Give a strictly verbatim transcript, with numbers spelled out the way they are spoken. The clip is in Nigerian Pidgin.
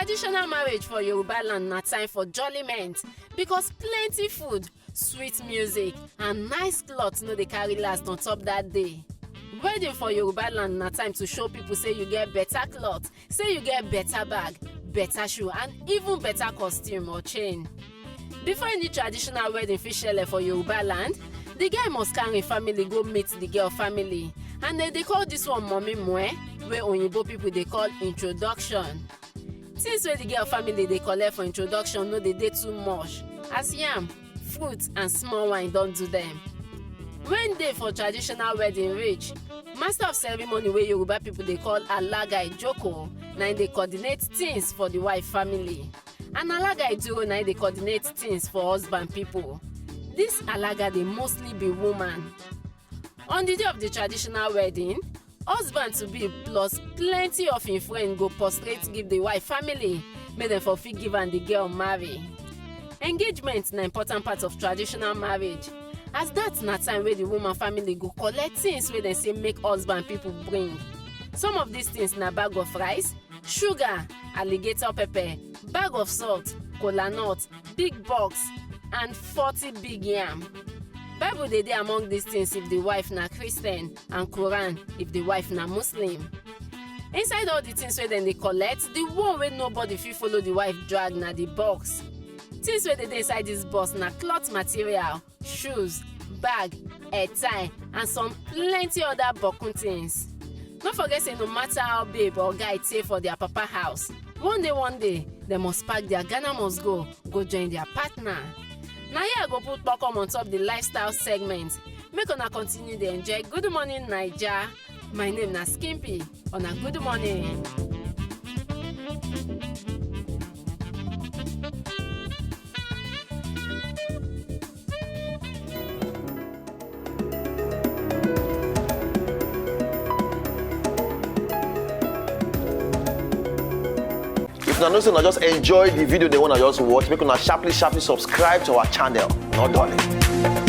Traditional marriage for Yoruba land na time for jollyment, because plenty food, sweet music and nice cloth no dey carry last on top that day. Wedding for Yoruba land na time to show people say you get better cloth, say you get better bag, better shoe and even better costume or chain. Before any traditional wedding fit shele for Yoruba land, the guy must carry him family go meet the girl family, and dem dey call this one mommy mue, wey oyinbo people dey call introduction. Things wey the girl family dey collect for introduction no dey dey too much, as yam, fruit and small wine don do dem. When day for traditional wedding reach, master of ceremony wey Yoruba people dey call alaga ijoko na im dey coordinate things for the wife family, and alaga iduro na im dey coordinate things for husband people. This alaga dey mostly be woman. On the day of the traditional wedding, husband to be plus plenty of him friend go prostrate give the wife family, make dem for fit give am the girl marry. Engagement na important part of traditional marriage, as that na time wey the woman family go collect things wey dem say make husband people bring. Some of these things na bag of rice, sugar, alligator pepper, bag of salt, kola nut, big box and forty big yam. Bible dey dey among these things if the wife na Christian, and Quran if the wife na Muslim. Inside all the things wey dem dey collect, the one wey nobody fit follow the wife drag na the box. Things wey dey dey inside this box na cloth material, shoes, bag, hair tie and some plenty other bokun things. No forget say no matter how babe or guy tey for their papa house, one day one day dem must pack their Ghana must go, go join their partner. Na here I go put kpokom on top the lifestyle segment. Make una continue dey enjoy Good Morning Naija. My name na Skimpy. Una good morning. If una know say una just enjoy the video dem wey una just watch, make una sharply sharply subscribe to our channel. No darling.